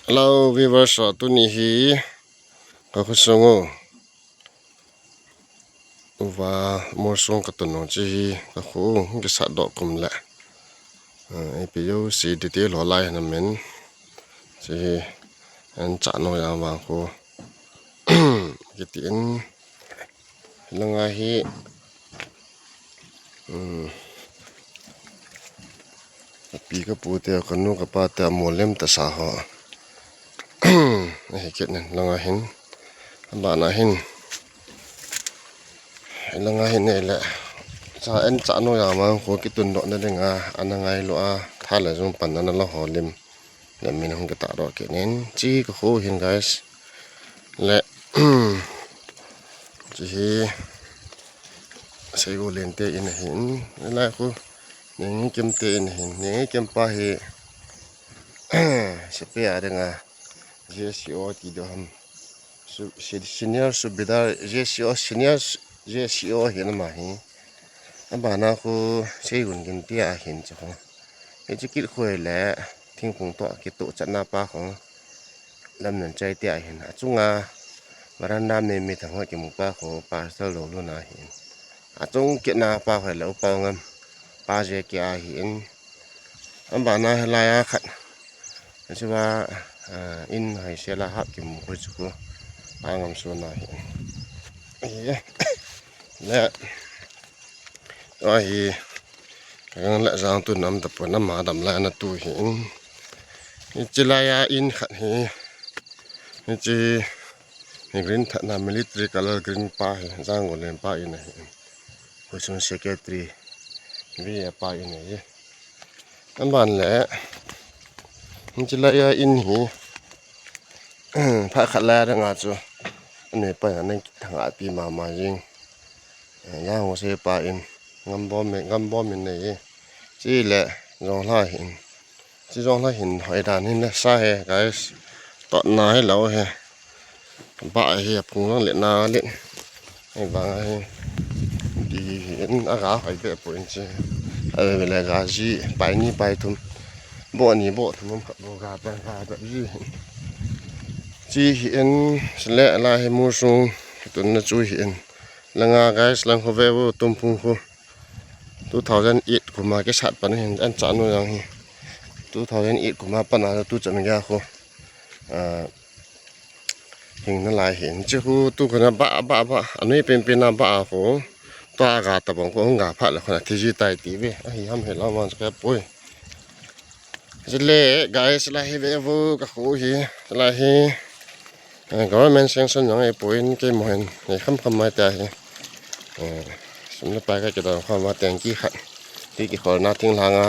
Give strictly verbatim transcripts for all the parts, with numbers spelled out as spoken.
Hello viewers, tuni hi ka khosung u, uva mosung ka tun nung chi hi ka kho u kisat doh kum le, eh, ipi jouse detail ho lai hin amen. Chi hi an cha no yang vang kho kiti in, langa hi, um, ka pi ka pu te, ka nu ka pa te, amol lem tasa ho. Ahi kit nin langa hin. Abana hin. Langa hin ei le. Cha en cha no yang vang kho kitun doh na dinga, ana ngailu a, tha le jung pan ana la ho lim. Le min hung kita doh kit nin. Chi ka kho hin guys. Le, chi hi. Seigo len te in ahin. Lai khu. Neng kem te in ahin. Neng kem pa hi. Sepe a dinga. J C O ti do ham. Su-, si-, senior subedar, J C O, senior s-, J C O hi na ma hi. Abana khu Seigun gin te ahin cha khu. Hichi kit khu le, thingphung to kito chatna pa khu. Lam nan chai te ahin. Achunga, veranda me me thang ho kimu pa khu, pastor lo lo na ahin. Achung kit na pa khu le, upa ngam, pa je ke ahin. Abana hi lai a khat. Achu va, ah, in hai se la hap kimu khu chu khu. Pa ngam so na ahin. Eh, le, ahi, ka gang le jang tu nam ta po nam ma dam lai na tu hi in. Hichi lai a in khat hi. Hichi hi green that na military color green pa hi. Jang go len pa in ahi. Khosung secretary. Vi a pa in ahi. Aban le. Hichi lai a in hi. Pha khat lai a nga chu. Ani pa na nang thang a pi ma ma jing. Eh, ya ho se pa in. Ngam bom in, ngam bom in nei. Chi le, jong hla hin. Chi jong hla hin, hoi dan hin le sa he, guys. Tot na he lo he. Ba he, apung lang le na le. Ei ba he. Di hin, aga hoi be po in chi. Ave le ga ji, pai ni pai thum. Bo ni bo thum, bo ga pa ga pa ji. Chi hin, sele la he mu sung, tun na chu hin. Langa guys, lang khu ve u, tum phung khu. Two thousand eight kuma kisat pan hin an cha no yang hi. Two thousand eight kuma pan a tu chan ga khu. Ah, hing na lai hin. Chi khu tu khu na ba, ba, ba. Anui pen pen na ba khu. Tua ga ta bang khu hung ga pha le khu na thi ji tai ti ve. Ahi ham he la man ka poi. Chule, guys, lai hi ve vo ka khu hi. Lai hi, eh, government sanction jong ei poi in kei mo hin. Ei kham kham mai ta hi. Eh, sum le pai ka kidon khom a teng ki khat. Ti ki khol na thing lang a.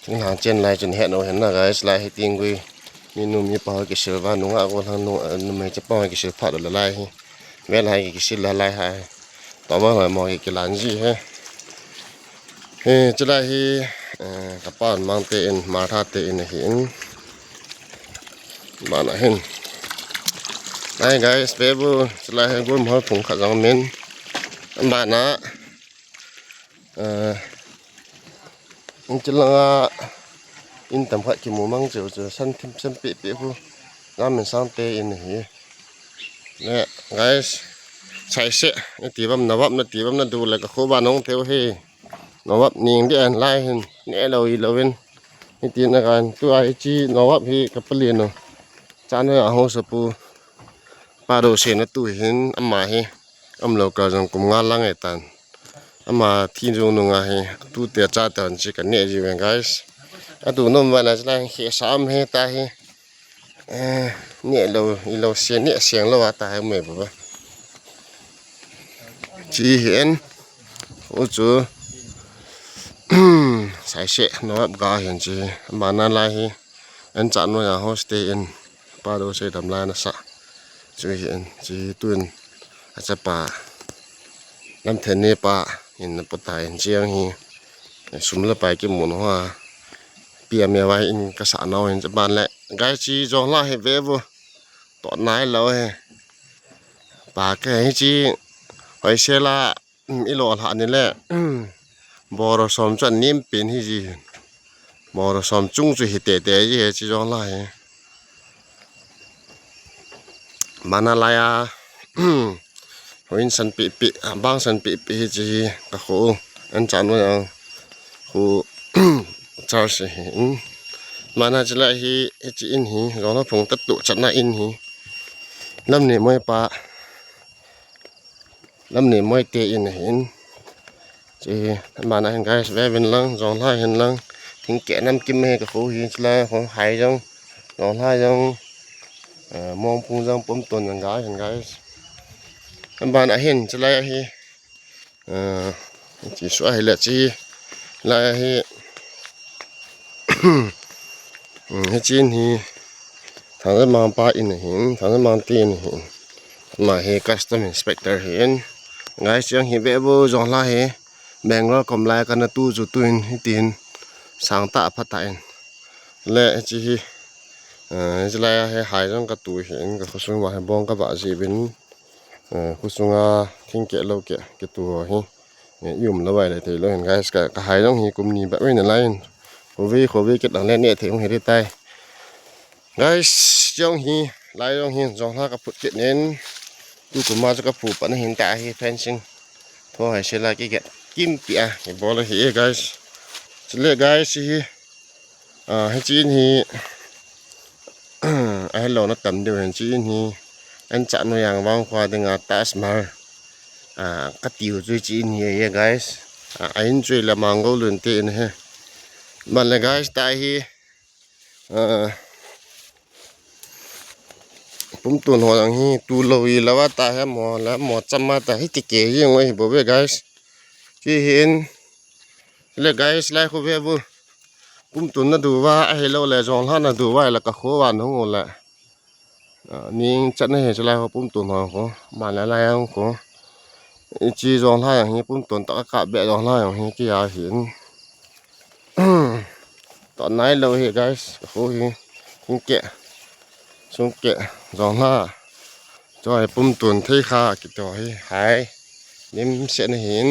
Thing lang chen lai chun he no hin na, guys, lai hi ting gui. Mi nu mi pa ho kisil va nunga go lang nu, eh, numei chapa ho kisil pha lo la lai hi. Vel hai kisil la lai hai. Toma hoi mo kilan ji he. He, chulai hi, eh, ka pan mang te in, Martha te in ahi in. Bana hin. Hi guys, ve u, chulai hi gun hol phung khat jong min. Bana, eh, in chulanga in tam khat kimu mang cheu cheu, san thim san pe pe khu. Jam min sang te in ahi. Le, guys, sai se, na ti bam, na vap, na ti bam, na du le ka khu ba nong teu he. Novap ning di an lai hin, ne lo i lo in. Hiti na kan, tu a hichi novap hi ka pali no. Chan a ho sa pu. Pa do se na tu hin, ama hi. Am lo ka jong kum nga lang e tan. Ama thi jong nu nga hi, tu te cha te an chi ka ne ji wen, guys. A tu nom va na lai he sam he ta hi. Eh, ne lo, i lo se, ne seng lo a ta hai me ba. Chi hi en. U chu. Sai se, novap ga hin chi. Bana lai hi. En cha no ya hostel in. Pa do se dam lai na sa. Chu hi en. Chi tun. A cha pa. Lam then ne pa. In na pa ta in chiang hi. Sum le pai kimu no ha. Pi a me vai in ka sa nau hin cha ban le. Guys, chi jong la hi ve vo. To nai lo he. Pa ke hi chi hoi se la, um, i lo la ni le. Um, boro som chu an nim pin hi ji. Boro som chung chu hi te te ji he chi jong la he. Bana laiya, huin san pi pi, bang san pi pi hi chi hi ka khu, an chan wa yang khu church hi in. Bana chi lai hi, hi chi in hi, Jongla phung tatu chatna in hi. Lam ni moi pa, lam ni moi te in hin. Chi, bana hin guys, ve vin lang, Jongla hin lang, thing ke nam kim he ka khu hi chi lai, khu hai jong, Jongla jong, eh, mong phung jong, pum ton jong guys, hin guys. Bana hin chi lai hi, eh, chi su a hi le chi, lai hi, um, hi chin hi, Thangzamang pa in hin, Thangzamang te in hin. Ma hi custom inspector hin. Guys, yang hi ve bu Jongla hi. Bangalore kom lai ka na tu ju tu in hi tin. Sang ta pha ta in. Le chi hi. Eh, chi lai hi hai jong ka tu hin, ka khosung wa hi bong ka ba ji bin. Eh, khosunga thing ke lo ke, ke tu hi. Eh, i um lo vai le thei lo hin guys, ka, ka hai jong hi kum ni ba ve na lai in. Khu ve, khu ve kit lang le ne thei hung hi ri tai. Guys, jong hi, lai jong hi, Jongla ka phut kit nin. Tu kum ma chu ka phu pa na hin ta hi fencing. Tho hai se la ki get. Kim pi a, hi bol hi e guys. Chi le guys, chi hi. Ah, hi chi in hi. A hello na tam deu hin chi in hi. An cha no yang vang khwa dinga Taj Mahal. Ah, ka tiu chu chi in hi e guys. Ah, a in chu le mango lun te in he. Bana le guys, ta hi. Ah, pum tun ho jong hi tu lo i lawa ta he mo la mo chama ta hi ti ke hi ngoi hi bo ve guys. Chi hin le guys, lai khu ve bu. Pum tun na du wa, a hi lo le Jongla na du wa la ka khu wa nung le. Ah, ning chat na he chi lai khu pum tun ho khu. Bana lai jong khu. I chi Jongla jong hi pum tun ta ka be Jongla jong hi ki ya hin. To nai lo hi guys, khu hi. Sung ke. Sung ke. Jongla. Cho hi pum tun thei kha ki to hi. Hai. Nim se na hin.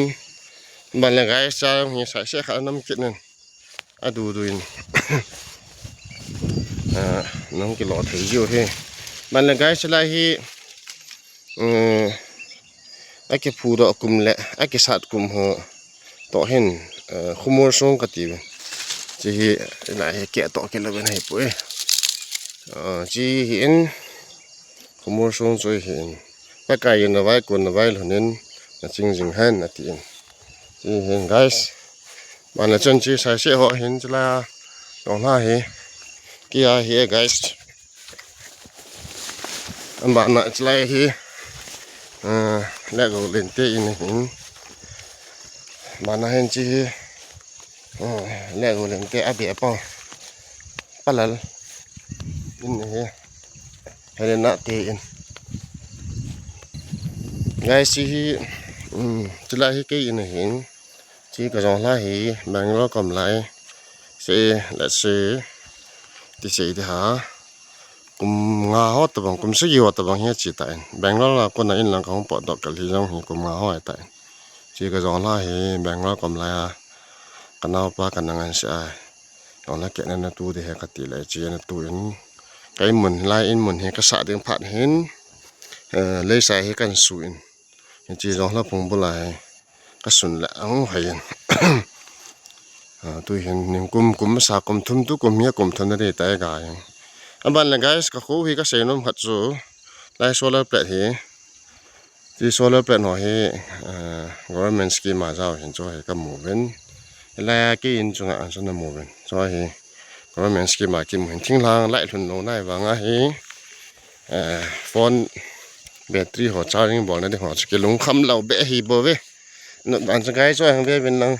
Bana le guys, cha jong hi sai se kha nam kit nin. A du du in. Ah, nang ki lo thei jiu hi. Bana le guys, lai hi. Um, a ki phu do kum le, a ki sat kum ho. To hin, eh, khumur sung ka ti. Chi hi, na hi ke to ke lo ben hi pu e. Ah, chi hi in, khumur sung chu hi in. Pakai in na vai kun na vai lo nin, na ching jing hen na ti in. Chi hin guys. Bana chun chi sai se ho hin chi la. Jongla hi. Ki a hi e guys. Bana chi lai hi. Ah, le go len te in hin. Bana hin chi hi. Ah, le go len te a be pa. Palal. In hi. Helena te in. Guys, chi hi. Um, chi lai hi ke in hin. Chi ka Jongla hi Bangalore kom lai. Say, let's say, ti sei ti ha. Kum nga ho tabang, kum sagi ho tabang hi chi ta in. Bangalore la kona in lang ka hung po dok kal hi jong hi kum nga ho ta in. Chi ka Jongla hi Bangalore kom lai a. Ka nau pa ka nang an se a. Jongla ke na na tu de he ka ti le chi na tu in. Ka in mun lai in mun hi ka sa ding phat hin. Eh, lei sa hi kan su in. Hichi Jongla phung bula hi ka sun le ang hai in. Ah, tu hin ning kum, kum sa kum thum tu kum hi kum thum na dei tai ga hin. Aban le guys, ka khu hi ka sei nom khat chu lai solar plate hi. Chi solar plate ho hi, ah, government scheme a jao hin chu hi ka mu ven. Lai a ki in chunga an chu na mu ven. Chu hi government scheme a ki mu hin thing lang lai lhun lo nai vang a hi. Eh, phone battery ho charging bol na ding ho chu ki lungkham lo be hi bo ve. No ban chu guys chu ang ve vin lang.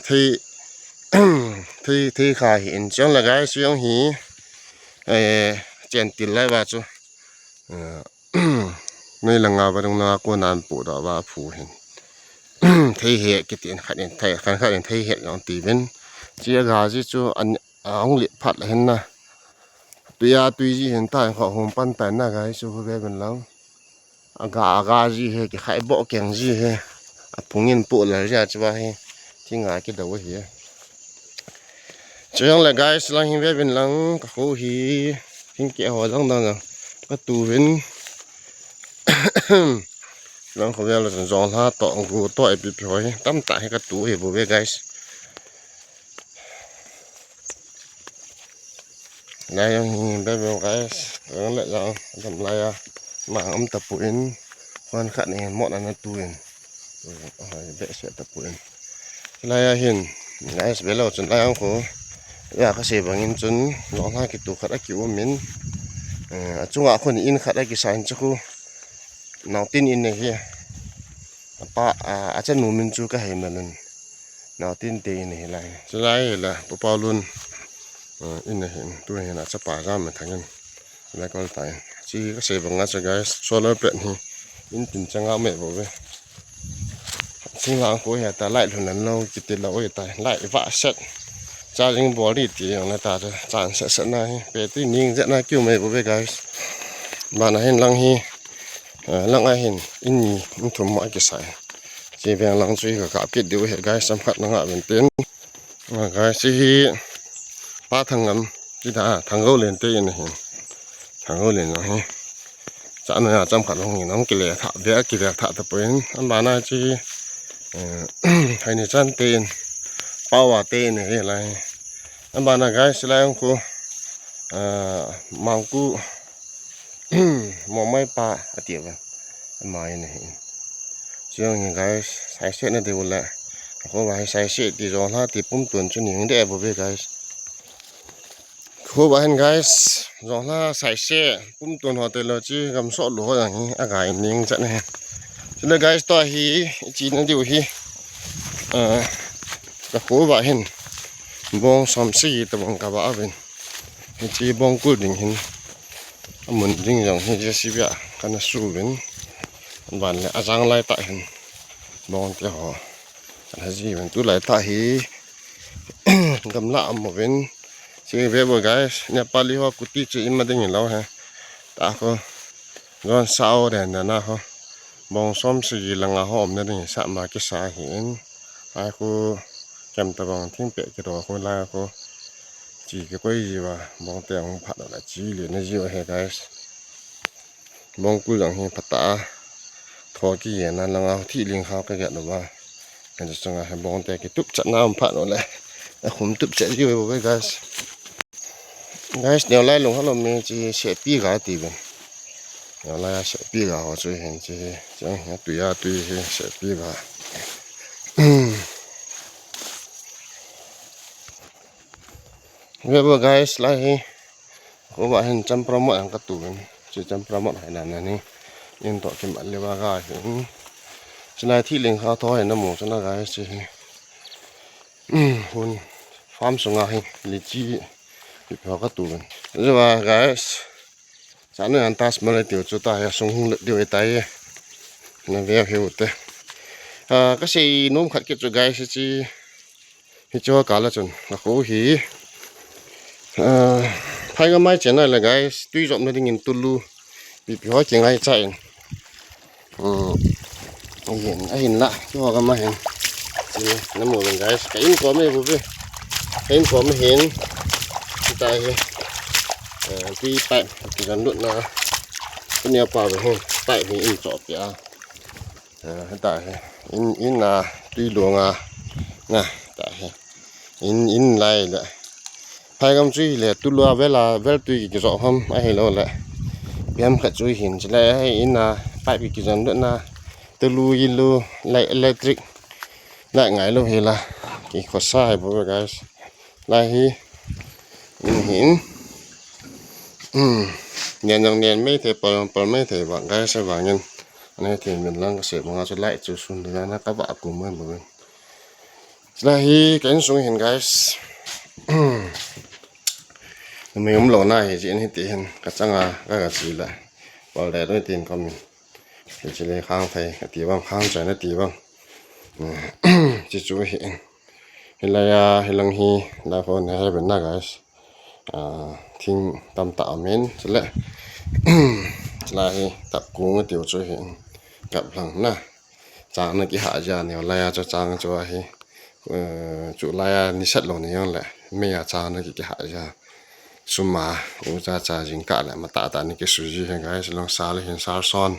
Thei, thei, thei kha hi in chang la guys chu ang hi. Eh, chen til lai va chu. Eh, nei langa va dong na ko nan pu da va phu hin. Thei he ki tin khat in thei, khan khat in thei he jong ti vin. Chi a ga ji chu an A hung lit phat la hin na. Tui a tui ji hin ta, kho hung pan ta na guys, chu ve ben lang. A ga, a ga ji he, ki khai bo keng ji he. A phung in pu la ja chu ba he. Thing a ki do he. Chu jong le guys, lang hin ve ben lang, ka khu hi. Thing ke ho jong dang jang. Katu vin. Lang khovel jonglha to gu to ipi pi hoi. Tamtah hi katu hi bou ve guys. Lai jong hi bebe guys. Jong le jong dam lai a. Ma um tapu in. Khuan khat ni mo na na tu in. Hoi be se tapu in. Lai a hin. Guys, belo chun lai ang ko. Ya ka se bangin chun. Jonglha kitu khat a ki um in. Achunga khun in khat a ki sa in chu khu. Naotin in nei hi. Apa, a, achanu min chu ka hei melun. Naotin te in nei hi lai. Chu lai hi la, Pu Paulun. A, in nei hin, tu hin achapa jam me thangin. Lai kol tai. Chi ka se banga chu guys, solar plate hi. In tin changa me bou ve. Chi lang ko hi ta light lhun an lo, kiti lo hi ta. Light va set. Charging bol di ti ang na ta chu. Chan set set na hi. Pe ti ning jet na kiu me bou ve guys. Bana hin lang hi. A, lang a hin, in ni, in thum ma kisai. Chi veng lang chu hi ka kap kit diu hi, guys, chomkhat na nga vin tin. A, guys, chi hi, Pa Thangngam, chi ta, Thanggoulen te in hin. Thanggoulen jong hi. Cha na ya chomkhat hung in, hung kile tha, ve kile tha tapon. Abana chi, eh, Haini Chan te in, Pawa te in hi lai. Abana, guys, lai hung ku, ah, Mangku, Mongmai pa ati va. Ama in hi. Chiang hi guys, saise na diu le. Khoba hi saise ti jonglha ti pum tun chu ning de bou ve guys. Khoba hin guys, jonglha saise pum tun ho te lo chi gam so lo ho jang hi a gai ning chat ne. Chule guys, to hi chi na diu hi. Ah, ka khoba hin. Bong som si ta bong ka ba avin. Hichi bongkul ding hin. Amun ding jong hi J C B a kana su vin. Ban le ajang lai ta hin. Bong te ho. Kana ji vin tu lai ta hi. Gamla amu vin. Chi ve bo guys. Nepali ho kuti chu ima ding lo he. Ta ko. Gon sao den na ho. Bong som si langa ho om na ding sa ma kisa hin. Ai ko. Kem ta bang thing pe kiro ko la ko. Chi kikoi jiu va, bong te hung phat la chi le na jiu he guys. Bongkul jong hi phat a. Tho kigena langa thi ling kha ka get lo va. Ka chunga he bong te kitup chat na um phat lo le. A khum tup chat jiu ve guys. Guys, neo lai lung halo me chi sepi ga ti ve. Neo lai sepi ga ho chu hin chi. Chang hi tui a tui hi sepi ga. Ve bo guys, lai hi. Khoba hin champra mo ang ka tu vin. Chi champra mo hai na na ni. In to kim a le ba ga hin. Chi lai thi ling kha tho hai na mo chu na guys chi hi. Hun farm sunga hi lychee. Pi pha ka tu vin. Ve ba guys. Sa no an tas ma le tiu chu ta ya sung hung le tiu e ta ye. Na ve hi u te. Ah, ka sei nom khat kit chu guys chi. Hichu ka la chun, a khu hi. Ah, phai ga mai chena le guys, tui jop na ding in tulu. Pi pi ho ki ngai cha in. Hmm. Ahin, ahin la, chu ho ga ma hin. Chi, na mu guys, ka in ko me bu be. Ka in ko me hin. Chi ta hi. Eh, tui pipe, ki gan lut na. Ku nia pa be hin. Pipe hi in cho pia. Eh, ta hi. In, in na, tui lu nga. Na, ta hi. In, in lai le. Phai gam chu hi le, tulu a vel a, vel tui ki jo ham, a hi lo le. Biam khat chu hin, chi le, a hi in a, pipe ki jan na, tulu i lu, le, electric. La ngai lo hi la. Ki khosa hi bo guys. La hi. In hin. Hmm. Nian jong nian mai thei, pal, pal mai thei ba, guys, a vangin. Ane thei min lang ka se, manga chu lai chu sun, la na ka ba ku mai bo. Chula hi ka insung hin guys. Numei um lo na hi, chi in hi ti hin ka changa ka ga chi la. Pal de tin komin. Hi chi le khang thei ka ti bang, khang chai na ti bang. Chi chu hi in. Hi la ya, hi lang hi, la ho na he ben na guys. Ah, thing tam ta amen, chule. Chula hi tap kung tiu chu hi in. Kap lang na. Chang na ki ha ja ne, la ya chu chang chu hi. Eh, chu la ya ni sat lo ni yong le. Me ya chang na ki, ki ha ja. suma, u cha cha jingkah le matah tah ni kisuji hi guys, long sal hin sal son,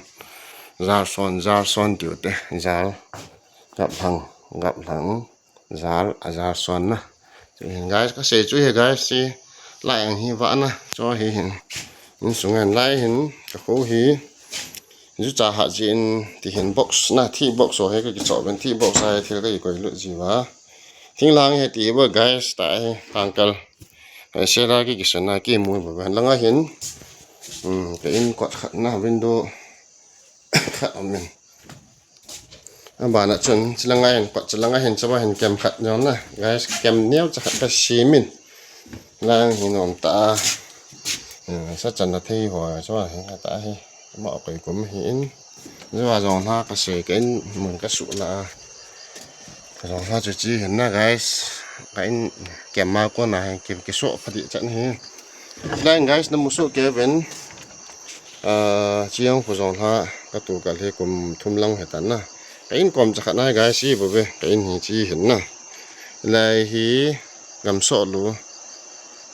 zal son, zal son tiu te, zal, gap lang, gap lang, zal, a zal son na. Chu hin guys, kasei chu hi guys, chi lai ang hi vah na, chu hi hin. Insung hin lai hin, ka kho hi. Ju cha ha jin, ti hin box na, thi box ho hi ka kichoh ben, thi box a hi thil ka kikoi lut ji va. Thing lang hi ti va guys, ta hi, tangkal. Ka se la ki kisan na ki mu va, langa hin. Hmm, ka in kot khat na, window khat amin. Abana chun, chilanga hin, kot chilanga hin, chapa hin kem khat jong na. Guys, kem neo cha khat ka simin. Lang hin om ta. Hmm, sa chan na thei ho, chapa hin ka ta hi. Ma koi kum hi in. Jua jong na ka se ka in mun ka su na. Ka jong na chu chi hin na guys. Ka in kem ma ko na hin kem ki so pha di chan hi. Lang guys na mu su ke ven. Ah, chi ang ko jong na ka tu ka le kum thum lang he tan na. Ka in kom cha khat na guys, chi bo ve. Ka in hi chi hin na. Lai hi gam so lu.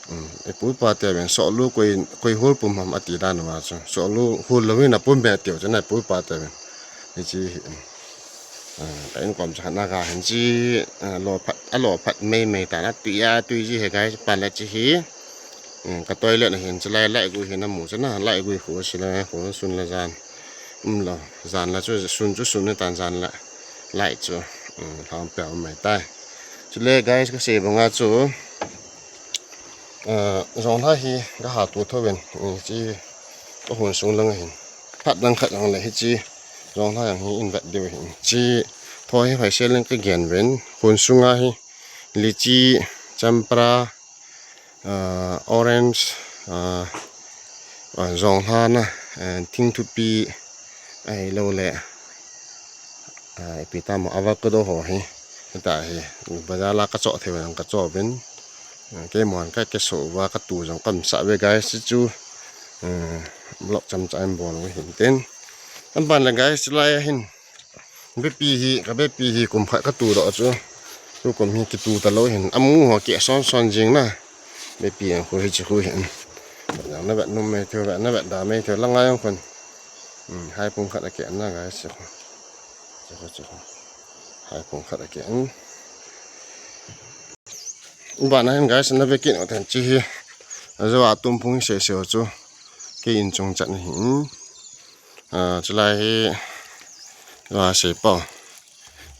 Um, e pu pa te ben so lu koi, koi hul pum ham ati dan wa chu. So lu hul lo hin a pum be tiu chu na pu pa te ben. Ni chi hi. Um, ah, ka in kom cha na ga hin chi, ah, lo phat, a lo phat mei mei ta na tu ya tu ji he guys, pa la chi hi. Um, ka toilet na hin chi lai lai gu hin a mu chu na, lai gu khu si la khu sun la jan. Um lo, jan la chu sun chu sun ni tan jan la. Lai chu. Um, thang pe mai tai. Chule guys, ka sei banga chu, ah, jong la hi ka ha tu tho ven, um, chi ka hun sung lang hin. Khat lang khat lang le hi chi jong la yang hi in vet deu hin. Chi tho hi phai se leng ka gen ven. Hun sunga hi lychee, champra, ah, orange, ah, ah, jong la na, ah, thing thupi, ai lo le, ah, ipi ta mo avocado ho hi, ta hi, bazar la ka cho thei vang ka cho vin, ah, kei mon ka ke so va ka tu jong kam sa ve guys chu, ah, vlog cham cha em bol ve hin tin. An ban le guys, lai hin. Bepi hi, ka bepi hi kum khat ka tu doh chu. Tu kum hi kitu ta lo hin. Amu ho ke son son jing na. Bepi ang khu hi chi khu hin. Yang na vet num mai theu, vet na vet da mai theu, langa yang khun. Hmm, hai pung khat a ke na guys, chi khu. Chi khu, chi khu. Hai pung khat a ke. Ba na hin guys, na ve kin o ten chi hi. Ajo a tum phung se se chu. Ke in chung chat na hin. Ah, chulai hi, va sei pau.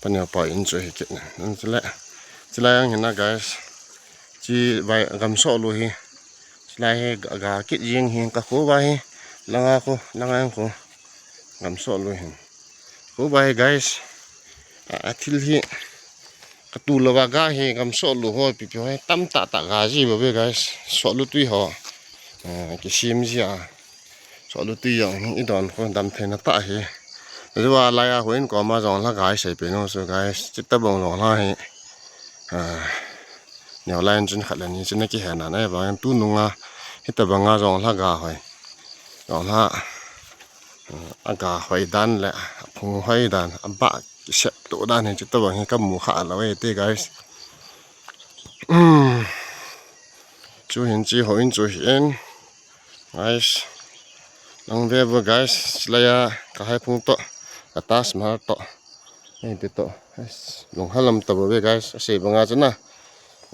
Paneo pau in chu hi kit na. Chulai, chulai ang hin na guys. Chi vai gam so lu hi. Chulai hi ga, ga kit jing hi ka khu va hi. Langa khu, langa ang khu. Gam so lu hi. Khu va hi guys. A, a thil hi. Ka tu lo va ga hi gam so lu ho pi pi ho hi. Tam ta ta ga ji ba ve guys. So lu tui ho. Ah, kisim ji a. So lu tui jong hi i don khu dam thei na ta hi. Jua lai a huin ko ma jong la gai sei pe no so guys. Chita bong jong la hi. Ah, neo lai chun khat le ni chun ki he na na ba tu nunga. Hita banga jong la ga hoi. Jong la, ah, a ga hoi dan le, a phung hoi dan, a ba ki sep tu dan hi chita bang hi ka mu kha lo e te guys. Hmm. Chu hin chi ho in chu hi en. Guys. Nang ve vo guys, chulai a ka hai phung to, ka Taj Mahal to. Ei, ti to. Guys, lung halam ta vo ve guys, a sei banga chu na.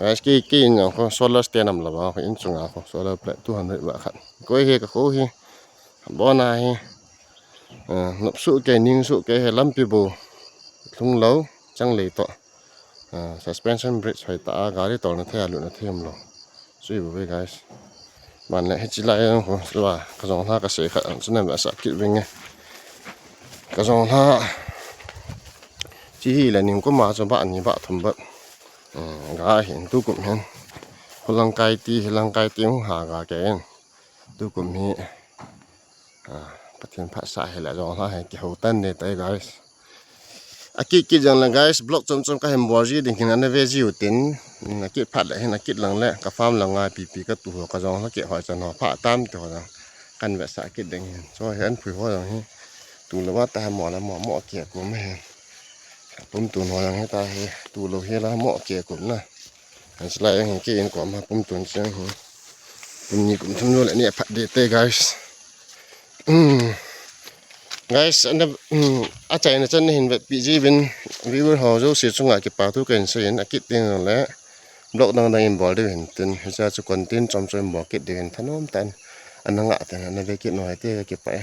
Guys, ki, ki in yang khu solar stand am la ba, khu in chunga khu solar plate two hundred ba khat. Koi hi ka khu hi. Bona hi. Ah, nop su ke, ning su ke he lampi bo. Lhung lo, chang lei to. Ah, suspension bridge hoi ta a, gari tol na thei a, lut na thei um lo. Sui bo ve guys. Man le, hi chi lai ang khu, sui ba, ka jong la ka sei khat ang, chuna ba sa kit ving e. Ka jong la, chi hi le ning ko ma cho ba ni ba thum ba. Hmm, ga hin tu kum hin. Khu lang kai ti, hi lang kai ti hung ha ga ke hin. Tu kum hi. Ah, Pathen phat sa hi la jong la hi ki ho tan ne tai guys. A kit kit jang la guys, vlog chom chom ka hem bol ji ding hin ana ve ji u tin. Hmm, a kit phat le hin a kit lang le ka farm lang a pi pi ka tu ho ka jong la ke ho chan ho pha tam ti ho jang. Kan ve sa kit ding hin. So hi an phui ho jang hi. Tu lo wa ta mo la mo mo ke kum hi. Pum tu ho jang hi ta hi. Tu lo hi la mo ke kum na. An sila yang hi ke in ko ma pum tu jang hi. Kum ni kum thum jou le ni aphat ding te guys. Hmm. Guys, ana, hmm, achaina chan nahin vetpi jiuvin viewer ho jouse chunga kipa thu kahin seiyin, akit teng le vlog dang dang in bol diu hin tin, hiche chu content chom chom in bol kit diu hin thanom tah in ana ngah tan ana ve kit nau hite, kakipah e.